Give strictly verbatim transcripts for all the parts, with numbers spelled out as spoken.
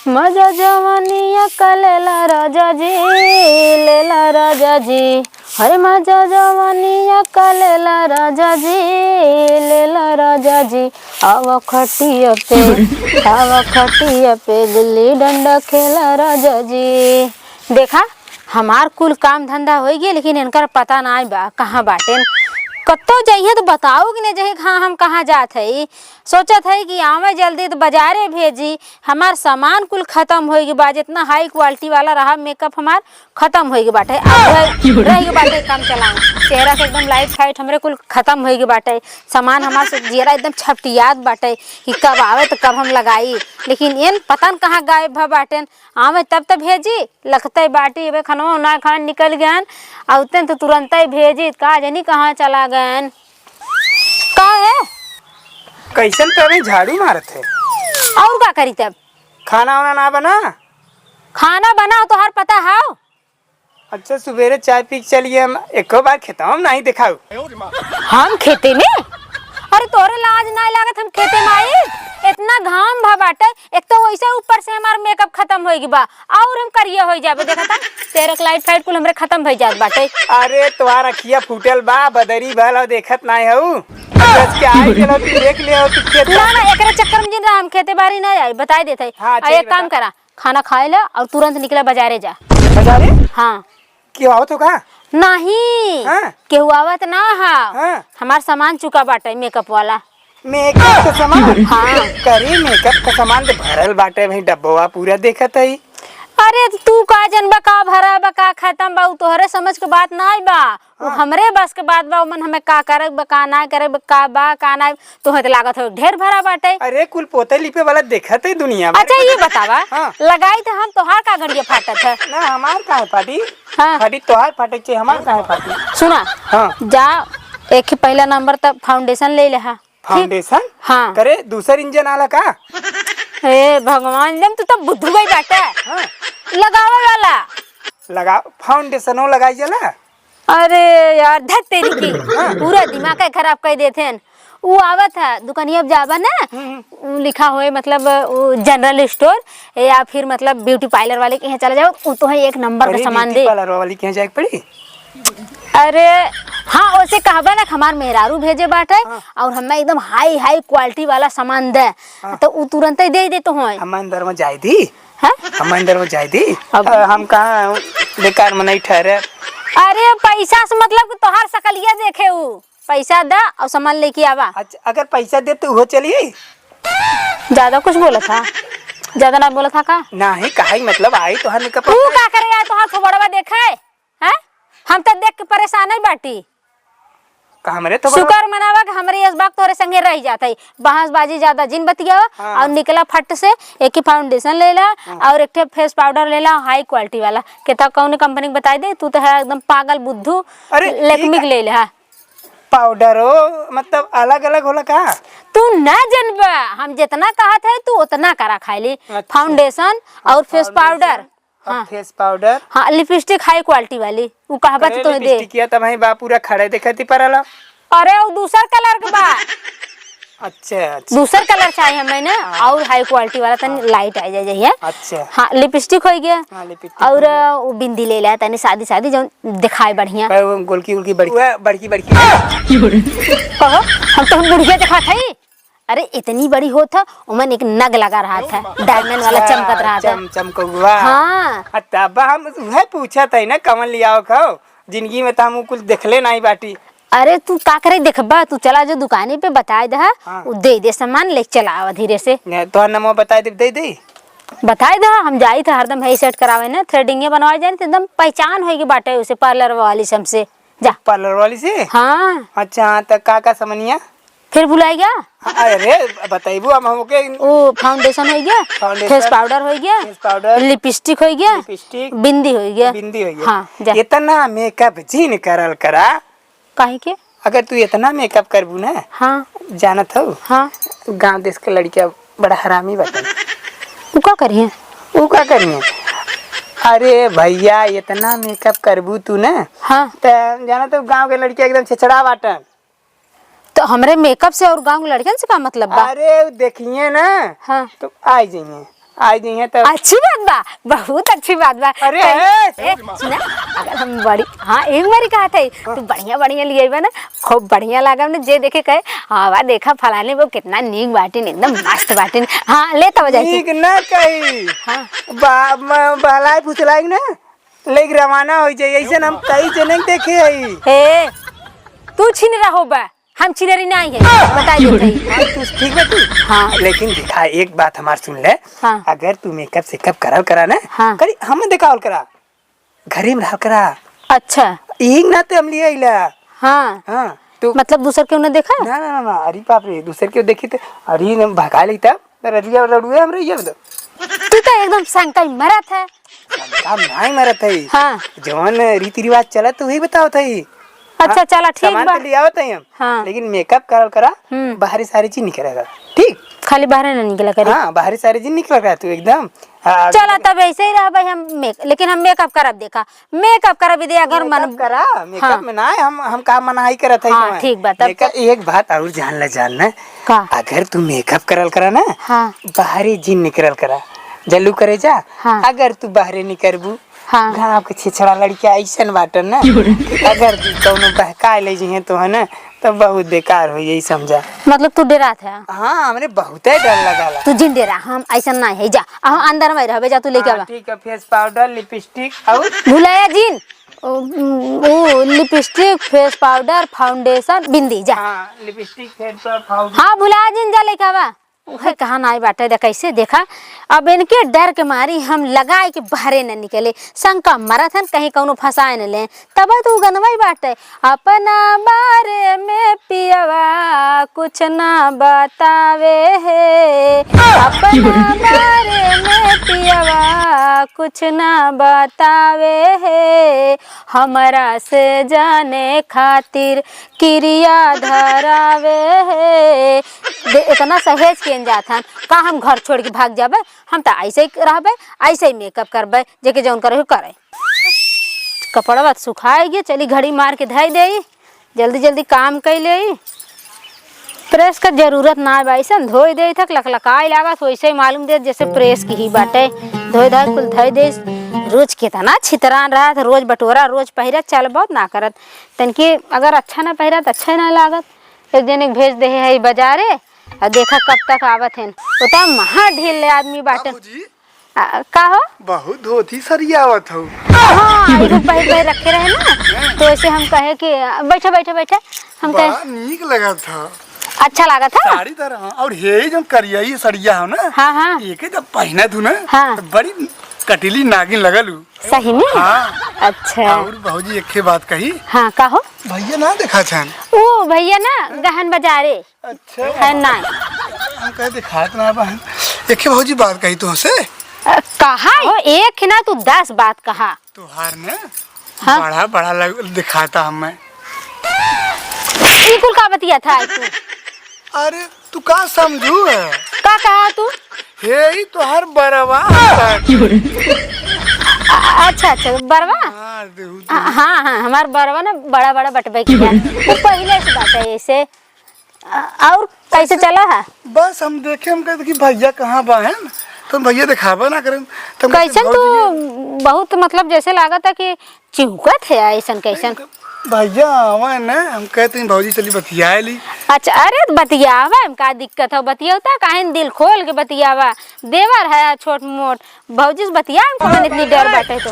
मजा जवानिया का लेला राजा जी, लेला राजा जी। हरे मजा जवानिया का लेला राजा जी, लेला राजा जी। आवा खटिया पे, आवा खटिया पे, गुल्ली डंडा खेला राजा जी। देखा, हमार कुल काम धंधा होइ गए, लेकिन इनकर पता नाई बा कहाँ बाटेन। कत्तो जइहे तो बताओ कि नहीं जइहे कि हाँ, हम कहाँ जात हई। सोचत हई कि आवे जल्दी तो बाजारे भेजी, हमार सामान कुल खतम होइ गए बा। जितना high quality वाला रहा makeup हमार खतम होइ गए बाटे। अब रह, रह गए बाटे काम चलाओ, चेहरा के एकदम light fight हमरे कुल खतम होइ गए बाटे। सामान हमार से जियरा एकदम छपटियात बाटे कि कब आवे तो कब हम लगाई, लेकिन एन पता न कहाँ गायब भ बाटेन। आवे तब तो भेजी, लखते बाटी, अबे खनवा उना खान निकल गयन, अउते तो तुरंते भेजी, का जानी कहाँ चला गयन। का है? कैसन पे अभी झाड़ू मारत है? और का करी तब? खाना वाना ना बना? खाना बना, तोहार पता है? अच्छा, सुबेरे चाय पी के चलिए, हम एको बार खेतवा में नहीं देखाऊ। हम खेते में? अरे तोरे लाज ना लागत, हम खेते में आई? इतना घाम भा बाटे, एक तो वैसे ऊपर से हमार makeup खतम होई बा, और हम करिया होई जाबे। देखा था, तेरे के light fight कुल हमरे खतम भई जात बाटे। अरे तोहार अखिया फूटल बा, बदरी भल और देखत नाय हऊ। बस के आई गेलो, तू देख ले हो, तू खेत ना, ना, एकरे चक्कर में जिन रहा, हम खेते बारी ना आई, बताई देत है। हाँ, आ, ठीक एक बता। काम करा, खाना खाए ला और तुरंत निकला बाजारे जा। बाजारे? हाँ। केहू आवत हो का? नहीं, हाँ? केहू आवत ना हा। हाँ। हमार सामान चुका बाटे makeup वाला। Makeup का सामान? हाँ। करी, makeup का सामान तो भरल बाटे भाई, डब्बवा पूरा देखत है। अरे तू का जनबा का भरा बा का खत्म बा, उ तोहरे समझ के बात नाई बा, उ हाँ। हमरे बस के बात बा। ओमन हमें का करे बा, का ना करे बा, का बा का ना, तोहे तो लागत हो ढेर भरा बाटे। अरे कुल पोते लिपे वाला देखत है दुनिया भर। अच्छा ये बतावा, हाँ। लगाई तो हम तोहार का गड़िया फाटत है? ना हमार काहे फाटी? हाँ। फाटी तोहार फाटे के, हमार काहे फाटी? सुना, हाँ। जा एक ही पहला नंबर तक foundation ले ले हा। ठीक? Foundation? हाँ। करे दूसर इंजन आला का? ए भगवान, जब तू तो बुद्धू गई बाटे। हाँ। लगावे वाला। लगा, foundation हो लगाई जाला? अरे यार, धत तेरी की, पूरा दिमाग का खराब कर देते हैं। उ आवत है दुकानिया पे जाबा ना, हम्म, हम्म। उ लिखा होए मतलब उ general store या फिर मतलब beauty parlour वाले के यहाँ चला जाओ, उ तो है एक नंबर का अरे, सामान beauty दे। Parlour वाली के यहाँ जाए के पड़ी? अरे हाँ, ओसे कहबा ना कि हमार मेहरारू भेजे बाटे हाँ। और हमें एकदम high high quality वाला सामान दे, हाँ। तो उ तुरंत ही दे दे तो होए। हम अंदर में जाए दी। हैं? हम अंदर में जाए दी। अब अ, हम कहाँ बेकार में नहीं ठहरे। अरे पैसा से मतलब कि तोहार सकलिया देखे उ। पैसा दा और सामान लेके आवा। अच्छा, अगर पैसा दे तो वो चली? ज्यादा कुछ बोला था? ज्यादा ना बोला था का? नहीं, कहा ही मतलब आई तोहार makeup तू का करे यार, तोहार थोबड़वा देखे? हैं? हम तो देख के परेशान ही बाटी। का हमरे तो शुक्र मनावा कि हमरे यस बाग तोहरे संगे रह जात है। बहसबाजी ज्यादा जिन बतियावा हाँ। और निकला फट से एक ही foundation ले ला हाँ। और एक ठे face powder ले ला high quality वाला। केता कौन company के बताई दे, तू तो है एकदम पागल बुद्धू। अरे, Lakme ठीक के ले ले, हाँ। Powder हो, मतलब अलग अलग होला का? तू ना जनबा, हम जितना कहत है तू उतना करा खाली। अच्छा। Foundation और face powder। Foundation। अब हाँ। Face powder। हाँ, lipstick high quality वाली। उ कहबा अरे, तो तोहे दे। Lipstick किया तब ही बा पूरा खड़े देखती परला। अरे, उ दूसर colour के बा। अच्छा, अच्छा। दूसर colour चाही हमें ना, हाँ। और high quality वाला तनी हाँ। Light आ जाए, जाइए। अच्छा। हाँ, lipstick हो गया। हाँ, lipstick और हो गया। उ बिंदी ले ला, तनी सादी सादी जौन दिखाए बढ़िया। पर वो गोलकी उलकी बड़की, वह बड़की बड़की। कहो, हम तो हम बुढ़िया दिखात हई। अरे इतनी बड़ी होत ह, ओमन एक नग लगा रहत ह, diamond वाला अच्छा, चमकत रहत ह। चम-, चमकौआ। हाँ। आ, तब हम उहे पूछत हई ना, कवन लियाओ खाओ? जिंदगी में त हम उ कुल देखले नाई बाटी। अरे तू का करे देखबा, तू चला जो दुकाने पे बताए दहा, हाँ। उ दे दे सामान, ले चला आवा धीरे से। ने, तोहर नमवा बताए दे, दे दे। बताए दहा, हम जाई थे हरदम hair set करावे ना, threading बनवाए जाए, तो एकदम पहचान होई के बाटे उसे parlour वाली से हमसे। जा। Parlour वाली से? हाँ। अच्छा, त का का समनिया? फिर भुलाई गया? अरे, बताइबू अब हमके। ओ, foundation हो गया, foundation, face powder हो गया, face powder, lipstick हो गया, lipstick, बिंदी हो गया। बिंदी हो गया। हाँ, जा। इतना makeup जिन करल करा। काहे के? अगर तू इतना makeup करबू ना, हाँ। जानत हऊ? हाँ। गांव देश के लड़किया बड़ा हरामी बाटे। उ का करिहे? उ का करिहे? अरे भैया, इतना makeup करबू तू ना, हाँ। त जानत हऊ गांव के लड़किया एकदम छेछड़ा बाटन। तो हमरे makeup से और गांव के लड़कियन से का मतलब बा? अरे, उ देखिए ना, हाँ। तो आ जाइए। आई जइहें तब। अच्छी बात बा, बहुत अच्छी बात बा। अरे, कहीं, ए! ए, सुना, अगर हम बड़ी, हाँ, एक बारी कहा था, तू बढ़िया बढ़िया लियाइबा ना, खूब बढ़िया लागब ना, जे देखे कहे, "हाँ बा, देखा फलाने बो कितना नीक बाटिन, एकदम मस्त बाटिन।" हाँ, ले तब जाए नीक ना कही। हाँ। बा-, म-, बहलाई फुसलाई ना, लेके रवाना हो जाई, ऐसे हम कई जने के देखे हई। हे, तू छिनरा होबा, हम छिनरी नाहीं है, बताई देत हई। हाँ, तू ठीक बा तू। हाँ। लेकिन देखा, एक बात हमार सुन ले, हाँ। अगर तू मेकअप सेकअप करल करा ना, हाँ। करी हम देखावल करा, घरे में रहल करा। अच्छा। यही नाते हम लिए अइला। हाँ। हाँ, तू मतलब दूसर केहू ना देखा? ना, ना, ना, ना, अरे बाप रे, दूसर केहू देखी त, अरे, हम भगा लेई तब। रलिया रड़ुए हमरे ये बता। तू तो एकदम शंका ही मरत है। शंका नाहीं मरत है। हाँ। जवन रीति रिवाज चलत है, वही बतावत है। अच्छा, हाँ, चला, ठीक सामान बा। तो ले आवत है हम। हाँ। लेकिन मेकअप करल करा, हम्म। बाहरी सारी चीज निकलेगा। ठीक? खाली बाहरे ना निकला करी। हाँ, बाहरी सारी चीज निकल रहा तू एकदम। हाँ, चला, एकदम। तब ऐसे ही रह भाई, हम मेक-, लेकिन हम मेकअप करब, देखा। मेकअप करा विद्या अगर मन मेकअप करा, मेकअप हाँ। में ना, हम, हम का मनाही करत है हाँ, तुम्हें? ठीक बा, तब मेकअप, तो एक बात और जान ले, जान ले। का? अगर तू मेकअप करल करा ना, हाँ। बाहरे जिन निकरल करा, जल्लू करे जा। हाँ। अगर तू बाहरे निकरबू, हाँ। गाँव के छिछड़ा लड़किया ऐसन बाटन ना, क्यों रे? अगर तू कौनो बहकाए ले जिहे तो है ना, तब बहुत बेकार हो, यही समझा। मतलब तू डेरात है? हाँ, हमरे बहुते डर लगाला। तू जिन डेरा, हम ऐसन ना है, जा। आ, हम अंदर में रहबे, जा तू लेके हाँ, आवा। ठीक है, फेस पाउडर, लिपस्टिक और भुलाया जिन। ओ, ओ, लिपस्टिक, फेस पाउडर, फाउंडेशन, बिंदी, जा। हाँ, लिपस्टिक, फेस पाउडर, फाउंडेशन। हाँ, भुलाया जिन, जा लेके आवा। उहे कहा नाई बाटे, दे कैसे देखा। अब इनके डर के मारी हम लगाए के बाहरे न निकले। शंका मरत हन, कहीं कौनो फंसाए न ले। तब तो गनवा ही बाटे, "अपना बारे में पियवा कुछ ना बतावे है, अपना बारे में पियवा कुछ ना बतावे है, हमरा से जाने खातिर किरिया धरावे है।" दे, इतना सहेज के जात हन, का हम घर छोड़ के भाग जाबे? हम तो ऐसे ही रहबे, ऐसे ही मेकअप करबे, जेके जौन करे हो करे। कपड़वा त सुखाए गए, चली घड़ी मार के धई देई, जल्दी जल्दी काम कई लेई। प्रेस का जरूरत ना बा, ऐसन धोई देई थक लकलकाए लागत, वैसे ही मालूम देत जैसे प्रेस की ही बाटे। धोई धाई कुल धई देई। रोज कितना छितरान रहत, रोज बटोरा, रोज पहिरत, चल बहुत ना करत। तनकी अगर अच्छा ना पहिरत, अच्छा ही ना लागत। एक जने के भेज दे है बाजारे, और देखा कब तक आवत हैं। उतना महा ढील ले आदमी बाटे। बाबूजी, आ, का हो? बहुत धोती सरियावत हो। हाँ, एगो पहिर पहिर रखे रहे ना, तो ऐसे हम कहे कि, आ, बैठे, बैठे, बैठे, हम कहे बड़ा नीक लगत था। अच्छा लागत है? साड़ी तरह, हाँ। और हे जौन करिया ये सड़िया हो ना, हाँ, हाँ। ये के जब पहने तू ना, हाँ। तो बड़ी कटीली नागिन लगल हूँ। सही में? हाँ। अच्छा। और भौजी एक ठे बात कही। हाँ, का हो? भैया ना देखा छन। ओ, भैया ना गहन बाजारे। अच्छा। है ना। हम कहे दिखात ना बहन। एक ही भौजी बात कही तुमसे। अ, कहा हो, एक ही ना तू दस बात कहा। तोहार ने हाँ? बड़ा, बड़ा लग, दिखाता हमें। ई कुल का बतिया था तू? अरे, तू का समझू है? का कहा तू? हे, ई तोहार बरवा। अ-, अच्छा, अच्छा, बरवा? मार देहू तू। अ, हाँ, हाँ, हमार बरवा ना बड़ा, बड़ा बटबे किया। वो पहिले से बात है ऐसे। अ-, और कैसे चला है? बस हम देखे, हम कहते कि भैया कहाँ बा है, तो भैया दिखाबा ना करें। तो हम कहते, कैसन तू भौजी बहुत, मतलब, जैसे लागत है कि चिहुकत है, ऐसन कैसन? भैया आवे ना, हम कहते हैं, "भौजी, चली बतियाए ली।" अच्छा, अरे, बतियावा, हम का दिक्कत हो, बतियावता काहे न, दिल खोल के बतियावा। देवर है छोट मोट, भौजी से बतियाए में कौन इतनी डर बाटे तो?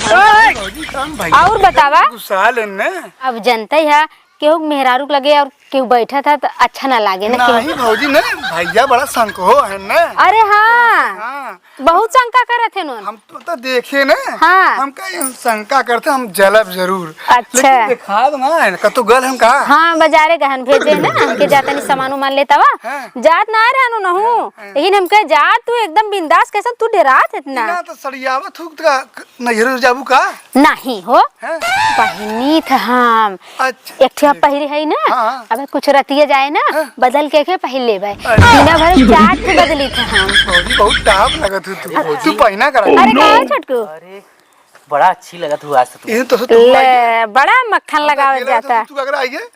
भौजी, काम भैया और बतावा। गुस्सा लेन ना। अब जनते है, केहू के मेहरारू के लगे और केहू बैठा था तो अच्छा ना लागे ना, केहू। नहीं भौजी, नहीं, भैया बड़ा संकोहो है ना। अरे हाँ। हाँ। बहुत शंका करत है नोन। हम तो, तो देखे ना। हाँ। हम का शंका करते, हम जलब जरूर। अच्छा। लेकिन दिखात ना है, कतौ गल हम कहा? हाँ, बाजारे गहन भेजे ना, हमके जाता नहीं सामान उमान लेता वा। हाँ। जात ना रहनु नहू। हाँ। लेकिन हमके जात तू एकदम बिंदास, कैसन तू डेरात इतना? ना तो सड़ियावत हूँ तो का, नैहर जाबू का? नहीं हो। हाँ। पहिनी थ हम। अच्छा। एक ठे पहिरी है ना, हाँ। अबे कुछ रतिया जाए ना, हाँ। बदल के, के पहिर लेबे। अच्छा। दिना भर चार ठे बदली थ हम। भौजी बहुत टाप लगत हो तू। अच्छा। तू पहिना करा। अरे का हो छोटकू? अरे बड़ा अच्छी लगत हो आज तो तू। ये तो, तो ले, बड़ा मक्खन लगावत जाता। तू अगर आई है?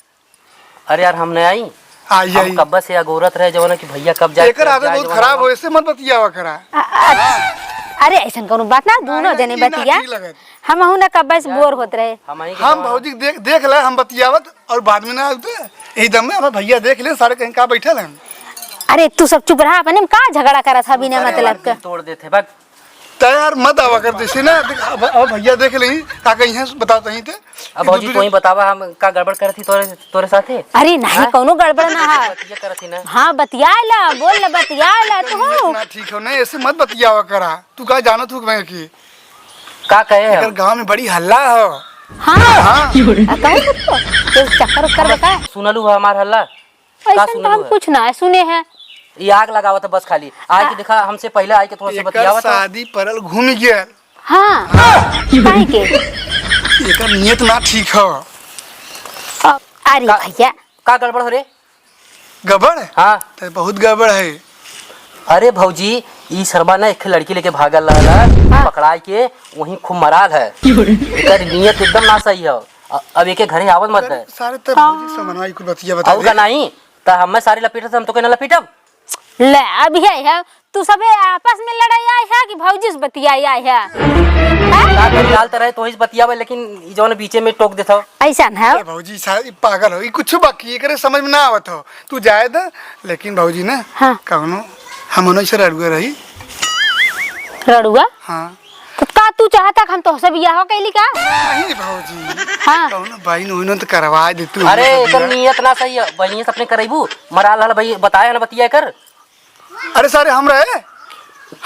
अरे यार हम नहीं आई। आई, हम आई। कब्बे से अगोरत रहे जवन कि भैया कब जाए, एकर कब आदत जाए, बहुत जवन खराब हो, ऐसे मत बतियावा करा। अ-, अच्छा। अरे, ऐसन कौनो बात ना, दोनों नहीं, जने ई ना बतिया। ठीक लगत। हमहू ना कब्बे से बोर होत रहे। हम ही के हम जवान। भौजी के देख, देख ले, हम बतियावत और बाद में ना आते। यही दम में हमारे भैया देख ले, सारे कहीं का बैठल हैं। अरे, तू सब चुप रहा, अपने में का झगड़ा करत है बिना अरे, मतलब के? तोड़ देते, बक। त यार मत आवा कर जैसे ना, देख, अब, अब भैया देख लेही, का कहीं है, बताओ तहीं ते। अब भौजी, तू ही बतावा, हम का गड़बड़ करत ही तोरे, तोरे साथे? अरे नहीं, हाँ? कौनो गड़बड़ ना है। बतिया करत ही ना। हाँ, बतिया ला, बोल ला, बतिया ला तू। ना ठीक हो, नहीं, ऐसे मत बतियावा करा। तू का जानत हो मैं की? का कहे हम? एकर गाँव में बड़ी हल्ला हो। हाँ। हाँ। आ, कहे कुछ तो? तो चक्कर उक्कर बता। सुनलू है हमार हल्ला? का ऐसन तो सुनलू हम है? कुछ ना सुने हैं। ये आग लगावत है बस खाली। आए के आ- देखा, हमसे पहले आए के थोड़ा सा एकर बतियावत है। शादी परल घूम गया। हाँ, काहे के? एकर नियत ना ठीक हो। अ, अरे का, भैया। का गड़बड़ हो रे? गड़बड़? हाँ। तो बहुत गड़बड़ है। अरे भौजी, ई सरबा ना एक लड़की लेके भागल रहल है, हाँ। पकड़ाई के वहीं खूब मराल है। एकर नियत एकदम ना सही है। अ-, अब एके घरे आवत मत है। सारे तो भौजी समझवाई कुल बतिया बता और दे। का नहीं? त हमें सारी लपेटत, हम तो के ना लपेटब। ले, अब यही है, तू सबे आपस में लड़ाई आई है कि भौजी से बतियाई आई है? हैं? का करी, हाल त रहे तो ही से बतियावे, लेकिन ई जौन बीचे में टोक देत हो। ऐसा न हो। ए भौजी, सा-, ई पागल हो, ई कुछ बाकी एकरे समझ में ना आवत हो। तू जाए द, लेकिन भौजी ना, हाँ। कौनो हमनो से रड़ुआ रही। रड़ुआ? हाँ। तो का तू चाहता कि हम तोहसे बियाह कैली का? नहीं भौजी। हाँ। कौनो बहिन उहिन तो करवा दे तू अरे, हमसे एकर बियाह। नियत ना सही है। बहिनिया से अपने करैबू, मराल हल भाई, बताए ना बतिया कर। अरे सारे, हम रहे,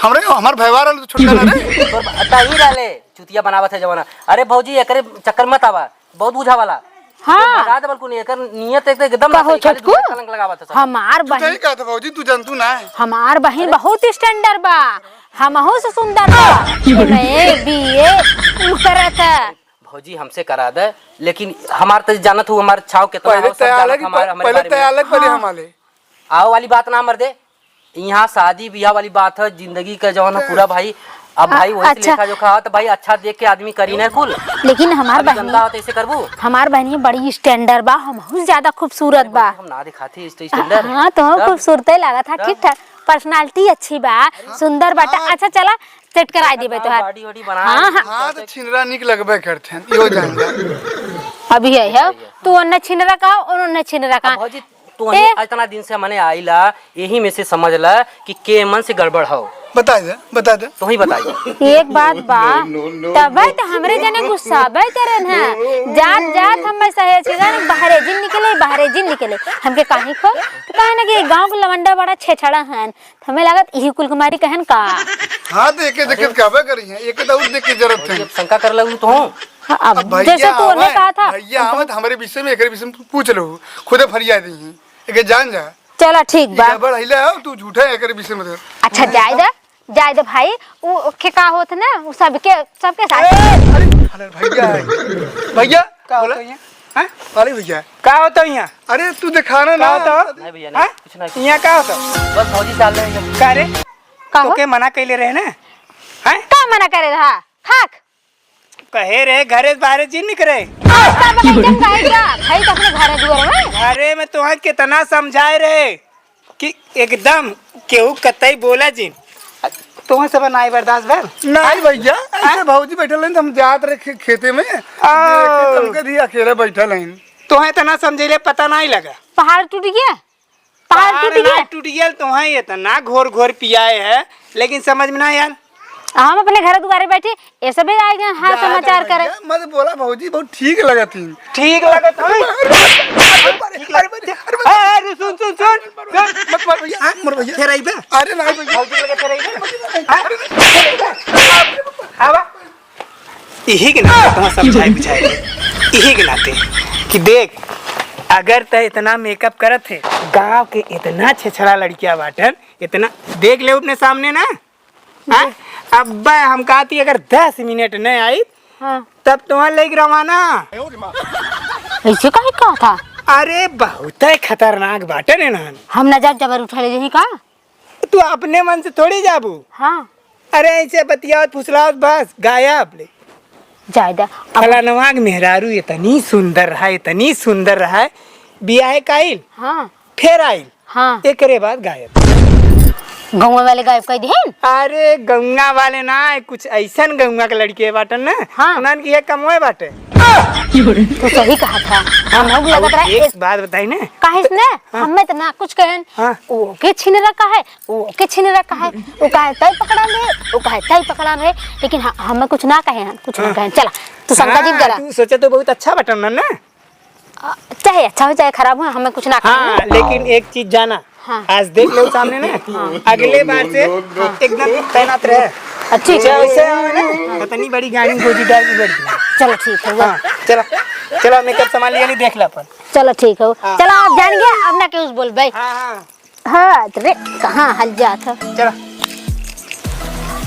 हम रहे, हमार व्यवहार रहल तो छोटका ना रे। तोर बता ही रहले, चुतिया बनावत है जवाना। अरे भौजी, एकरे चक्कर मत आवा, बहुत बुझा वाला। हाँ। भगा दे बल्कुन, एकर नियत एक तो एकदम ना कहो सही, खाली छोटकू, दूसरे कलंक लगावत है सब। हमार तू बहिन, सही कहत है भौजी, तू जानतू ना है। हमार बहिन बहुत standard बा, हमहू से सुंदर बा। एम ए, बी ए, कुल करत है। भौजी हमसे करा दे, लेकिन हमार तो जानत हूँ, हमार छाव कितना पहले हो, सब तैयार जानत लगी, हमार, हमारे पहले बारे में। तैयार लग, पहले हाँ। हमारे। आओ वाली बात ना मर दे, यहाँ शादी बियाह वाली बात है, जिंदगी का जौन है पूरा भाई। अब भाई वही से अच्छा। लेखा जोखा हो तो भाई अच्छा देख के आदमी करी ना कुल। लेकिन हमार अभी बहिनी, गंदा हो तो ऐसे करबू? हमार बहिनी बड़ी standard बा, हमहू से ज्यादा खूबसूरत बा। हम ना दिखाती इस तो standard। हाँ, तो हम तब? खूबसूरत ही लागत है, तब? ठीक ठाक, personality अच्छी बा, सुंदर बाटे। हाँ। अच्छा चला, set कराई देबे तोहार। Body वॉडी बना हाँ, हाँ। हाँ, तो छिनरा निक लगबे करते हैं, इहो जान जा। अभी है, है। तू ओन्ने छिनरा का, ओन्ने छिनरा का। अब भौजी, तू ए। इतना दिन से मने आइला, यही में से समझ ला कि के मन से गड़बड़ हो। बता दे, बता दे। तू ही बताई। एक बात बा, तबे तो हमरे जने गुस्साबे करे हैं। जात, जात हम सहेज के जाने, "बाहरे जिन निकले, बाहरे जिन निकले।" हमके काहे खो? तो काहे ना कि गाँव के लवंडा बड़ा छेछड़ा हन। हमें लागत इही कुल कुमारी कहन का। हाँ, तो एके देखे तो कहबे करी हैं, एके तो और देख के जरूरत है। अब शंका कर लगू तो हूँ। हाँ, अब अब भैया जैसे तू ने आवे, कहा था। भैया आवे तो हमारे विषय में, एकरे विषय में पूछ लो, खुदे फरिया दी हैं, एके जान जा। चला ठीक बा। ये गड़बड़ है, ले आओ, तू झूठा है एकरे विषय में तो। अच्छा, जाए दे, जाए दे भाई, उ के का होत ना, उ सबके, सबके साथ। अरे, अरे भैया है। भैया, का बोला? होता है? हैं? अरे भैया। का होता है यहाँ? अरे तू दिखाना ना। का होता? नहीं भैया, नहीं, हाँ? कुछ नहीं। यहाँ का होता? बस भौजी चाल रहे हैं। का रे? का हो? तोके मना कैले रहे ना? हैं? का मना करे रहा? खाक। कहे रहे घरे से बाहरे जिन निकरे। आ, का बताई जन गाय का? भाई तो अपने घरे दुआरे में। घरे में तोहे कितना समझाए रहे। कि एकदम केहू कतई बोला जिन। तोहसे बा नाई बर्दाश्त बा? नाई भैया, ऐसे हाँ? भौजी बैठल रहिन, हम जात रहे खे-, खेते में। ओ। देखे तो हमके धी अकेले बैठल रहिन। तोहे इतना समझेले पता नाई लगा। पहाड़ टूट गया? पहाड़ पहाड़ टूट गया? नाई टूट गया, तोहे इतना घोर घोर पियाए है, लेकिन समझ में ना यार। हम अपने घर दुआरे बैठे, ऐसे भी आए गए, हाँ, जा, समाचार जा, करे। जा, मत बोला भौजी, बहुत ठीक लगत ही। ठीक लगत है? अरे, अरे, अरे, अरे, अरे, अरे, सुन, सुन, सुन, सुन। मत मार भैया, हाँ? मत भैया। फिर आई बे? अरे, नहीं भैया। भौजी लगे फिर आई बे? हाँ? अरे, नहीं। आवा। यही के नाते तुम्हें समझाए बुझाए। यही के नाते कि देख, अगर तय इतना मेकअप करत है, गांव के इतना छेछड़ा लड़किया बाटन, इतना देख ले अपने सामने ना, हाँ? अब्बे हम कहती अगर दस मिनट नहीं आई, हाँ। तब तुम्हारे लेके रवाना। ऐसे काहे कहा था? अरे बहुत ही खतरनाक बाटे ने नान। हम ना जाब, जबर उठा ले जही का? तू अपने मन से थोड़ी जाबू। हाँ। अरे ऐसे बतियावत फुसलावत बस गायब ले। जाए दे। अब फलानवा के मेहरारू इतनी सुंदर रहा, इतनी सुंदर रहा, बियाह काइल, हाँ। फिर आइल, हाँ। एकरे बाद गायब। गौवा वाले गायब कइ दिहिन? अरे गौवा वाले ना, कुछ अइसन गौवा के लड़के बाटन ना, हाँ। उन्हन की ये कमवे बाटे। तो सही कहा था, हम लोग लगत और रहे एक इस बात बताई ना। काहे से ना, हाँ। हमें तो ना कुछ कहन, हाँ। ओके छिनरा कहे, ओके छिनरा कहे, ओ कहे तय पकड़ा में, ओ कहे तय पकड़ा में, लेकिन ह-, हमें कुछ ना कहे हैं, कुछ ना हाँ। कहे हैं। चला, तू शंका हाँ, जीत करा। तू सोचे तो बहुत अच्छा बाटन ना, ना? अ, चाहे अच्छा हो, चाहे खराब हो, हमें कुछ ना कहे हाँ, हैं। लेकिन एक चीज जाना, हाँ। आज देख लो सामने ना, हाँ। अगले बार से हाँ। एकदम तैनात रहे। अच्छी चाहे वैसे आवे ना, इतनी बड़ी गाड़ी गोजी डाल के बैठ गई। चलो ठीक है, हाँ, चला, चला, मेकअप सामान लिया नहीं, देख ला अपन। चलो ठीक है, हाँ। चलो आप जान गए, अब ना केहू से बोलबे। हाँ, हाँ। हाँ, रे, कहाँ हल जात है? चला।